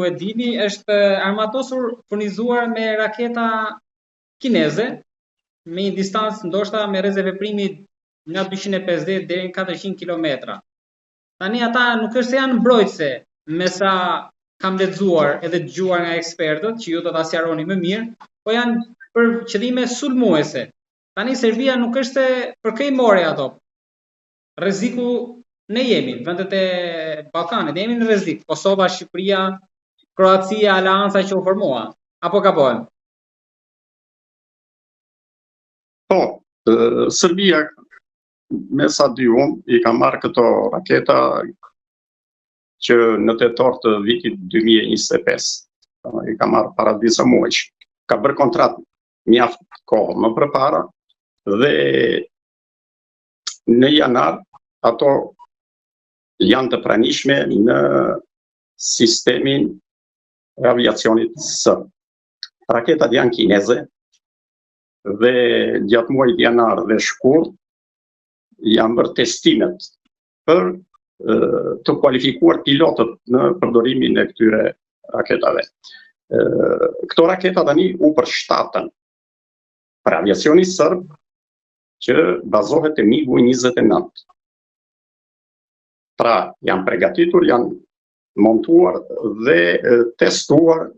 ju e dini, është armatosur furnizuar me raketa kineze me një distancë ndoshta me rreze veprimi nga 250 deri në 400 kilometra. Tani ata nuk është se janë mbrojtëse, me sa kam lexuar edhe dëgjuar nga ekspertët që ju do ta sqaroni më mirë, po janë për qëllime sulmuese. Tani Serbia nuk është se për kë i mori ato. Rreziku ne jemi, vendet e Ballkanit, ne jemi në rrezik. Kosova, Shqipëria, Kroacia, aleanca që u formua. Apo gabohem? Po, Serbia me sa di unë, i ka marrë këto raketa që në tetor të vitit 2025. I ka marrë para disa muajsh. Ka bërë kontratë mjaft kohë më përpara dhe në janar ato janë të pranishme në sistemin e aviacionit serb. Raketat janë kineze dhe gjatë muajit janar dhe shkurt janë bërë testimet për të kualifikuar pilotët në përdorimin e këtyre raketave. Këto raketa tani u përshtatën për aviacionin serb që bazohet te MiG-u 29. Pra, janë pregatitur, janë montuar dhe testuar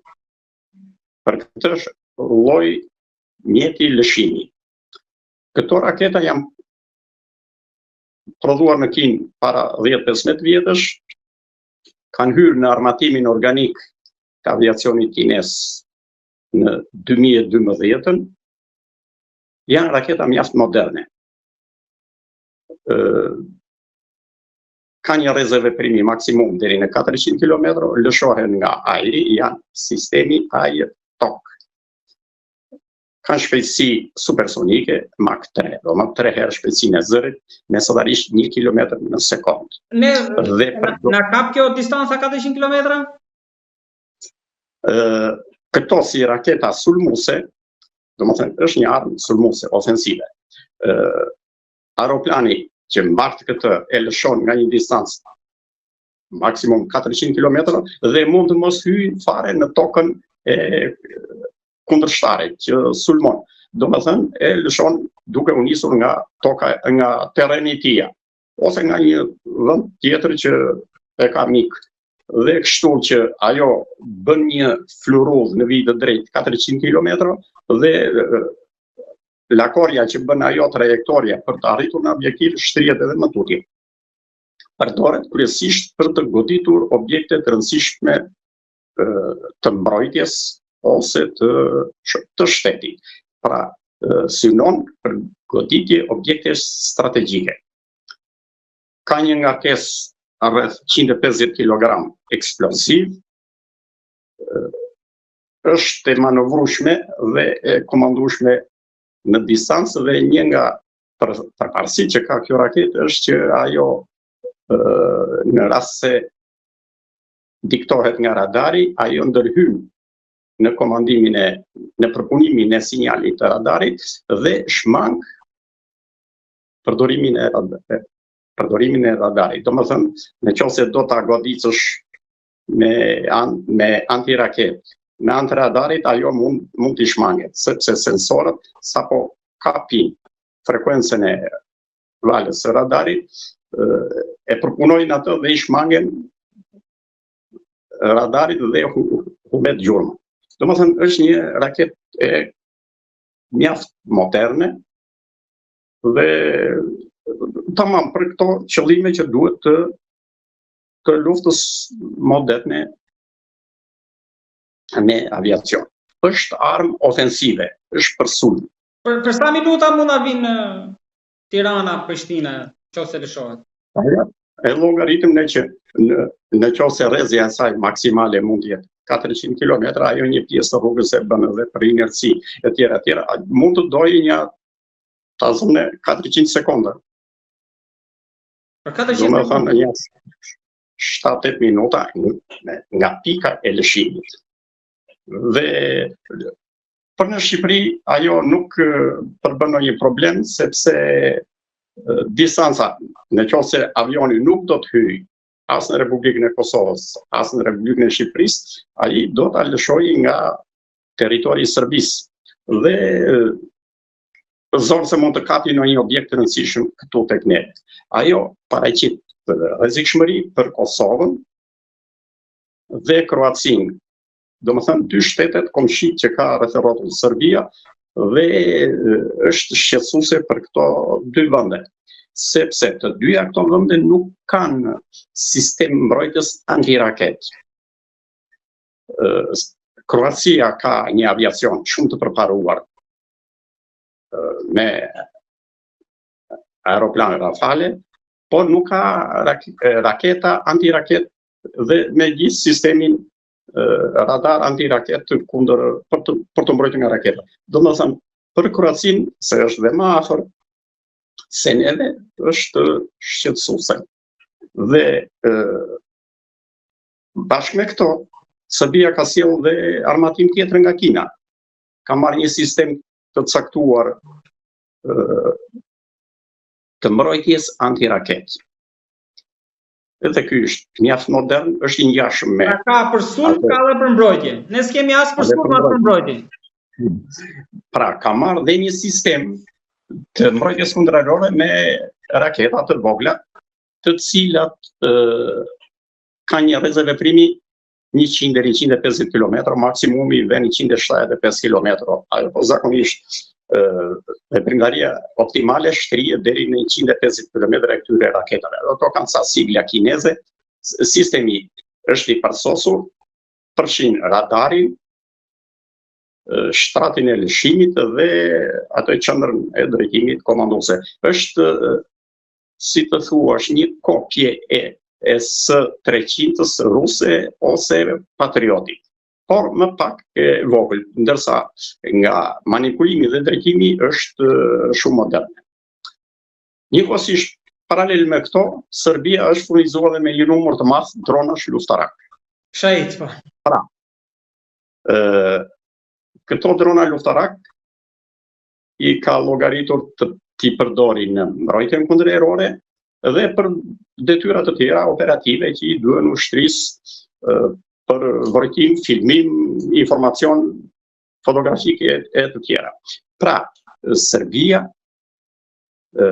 për këtë lloj mjeti lëshimi. Këto raketa janë prodhuar në Kinë para 10-15 vjetësh, kanë hyrë në armatimin organik të aviacionit kinez në 2012-ën, janë raketa mjaft moderne. Ë ka një rreze veprimi maksimum deri në 400 km, lëshohen nga ajri, janë sistemi ajër-tokë. Kanë shpejtësi supersonike, Mach 3, domethënë 3 herë shpejtësinë e zërit, mesatarisht 1 km në sekondë. Ne dhe për... na kap kjo distanca 400 km? Ë këto si raketa sulmuese, domethënë është një armë sulmuese ofensive. Ë aeroplani që mbart këtë e lëshon nga një distancë maksimum 400 km dhe mund të mos hyjë fare në tokën e kundërshtarit që sulmon. Domethënë, e lëshon duke u nisur nga toka, nga terreni i tij, ose nga një vend tjetër që e ka mik. Dhe kështu që ajo bën një fluturudhë në vijë të drejtë 400 km dhe lakorja që bën ajo trajektoria për të arritur në objektiv shtrihet edhe më tutje. Përdoret kryesisht për të goditur objekte të rëndësishme të mbrojtjes ose të të shtetit. Pra, synon për goditje objektesh strategjike. Ka një ngarkesë rreth 150 kg eksploziv, është e manovrueshme dhe e komandueshme në distancë dhe një nga përparësitë që ka kjo raketë është që ajo në rast se diktohet nga radari, ajo ndërhyn në komandimin e në përpunimin e sinjalit të radarit dhe shmang përdorimin e përdorimin e radarit. Domethënë, në qoftë se do ta goditësh me an, me antiraketë, me anë të radarit ajo mund mund t'i shmanget, sepse sensorët sapo kapin frekuencën e valës së radarit, e përpunojnë atë dhe i shmangen radarit dhe humbet gjurmë. Domethënë, është një raketë e mjaft moderne dhe tamam për këto qëllime që duhet të të luftës moderne me aviacion. Është armë ofensive, është për sulm. Për, për sa minuta mund na vinë Tirana, Prishtina, qoftë se lëshohet? Ajo, e llogaritëm ne që në, në qoftë se rrezja e saj maksimale mund të jetë 400 km, ajo një pjesë të rrugës e bën edhe për inerci, e tjera, e tjera. Mund të dojë një, ta zëmë 400 sekonda. Për 400 Domethënë një 7-8 minuta nga pika e lëshimit. Dhe Për në Shqipëri ajo nuk përbën ndonjë problem sepse distanca në qoftë se avioni nuk do të hyjë. as në Republikën e Kosovës, as në Republikën e Shqipërisë, ai do ta lëshojë nga territori i Serbisë. Dhe zor se mund të kapi ndonjë objekt të rëndësishëm këtu tek ne. Ajo paraqit rrezikshmëri për Kosovën dhe Kroacinë. Domethënë dy shtetet komshi që ka rreth e rrotull Serbia dhe është shqetësuese për këto dy vende, sepse të dyja këto vende nuk kanë sistem mbrojtës antiraketë. Kroacia ka një aviacion shumë të përparuar me aeroplanë Rafale, por nuk ka raketa antiraketë dhe me gjithë sistemin radar antiraketë kundër për të për t'u mbrojtur nga raketa. Domethënë për Kroacinë se është dhe më afër se neve është shqetësuese. Dhe e, bashkë me këto Serbia ka sjellë dhe armatim tjetër nga Kina. Ka marrë një sistem të caktuar të mbrojtjes antiraketë. Edhe ky është mjaft modern, është i ngjashëm me Pra ka për sulm, ka edhe për mbrojtje. Ne s'kemi as për sulm, as për mbrojtje. Pra, ka marrë dhe një sistem të mbrojtjes kundërajrore me raketa të vogla, të cilat ë kanë një rreze veprimi 100 deri 150 km, maksimumi vjen 175 km. Ajo po zakonisht veprimtaria optimale shtrihet deri në 150 km e këtyre raketave. Ato kanë ca sigla kineze, sistemi është i përsosur, përfshin radarin, shtratin e lëshimit dhe atë qendrën e drejtimit komanduese. Është si të thuash, një kopje e S-300-s ruse ose Patriotit, por më pak e vogël, ndërsa nga manipulimi dhe drejtimi është shumë modern. Njëkohësisht, paralel me këto, Serbia është furnizuar dhe me një numër të madh dronash luftarak. Shahit, po. Pra, ë këto drona luftarak i ka llogaritur të t'i përdori në mbrojtjen kundërajrore dhe për detyra të tjera operative që i duhen ushtrisë për vrojtim, filmim, informacion fotografik e, e të tjera. Pra, Serbia e,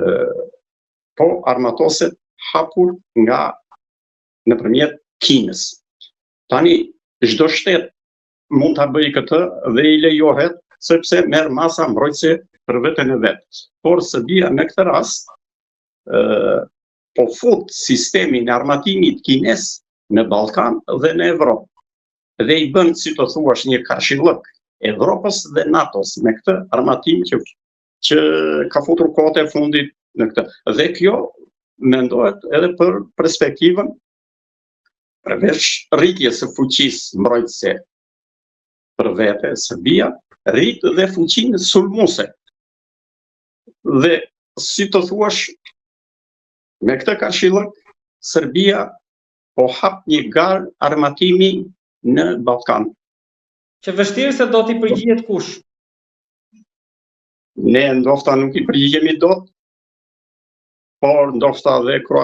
po armatoset hapur nga nëpërmjet Kinës. Tani, çdo shtet mund ta bëjë këtë dhe i lejohet sepse merr masa mbrojtëse për veten e vet. Por Serbia në këtë rast ë po fut sistemin e armatimit kinez në Ballkan dhe në Evropë. Dhe i bën, si të thuash, një karshillëk Evropës dhe NATO-s me këtë armatim që që ka futur kohët e fundit në këtë. Dhe kjo mendohet edhe për perspektivën Përveç rritjes së fuqisë mbrojtëse për vete, Serbia rrit dhe fuqinë sulmuese. Dhe si të thuash, me këtë karshillëk, Serbia po hap një garë armatimi në Ballkan. Që vështirë se do t'i përgjigjet kush. Ne ndofta nuk i përgjigjemi dot, por ndofta dhe Kroacia.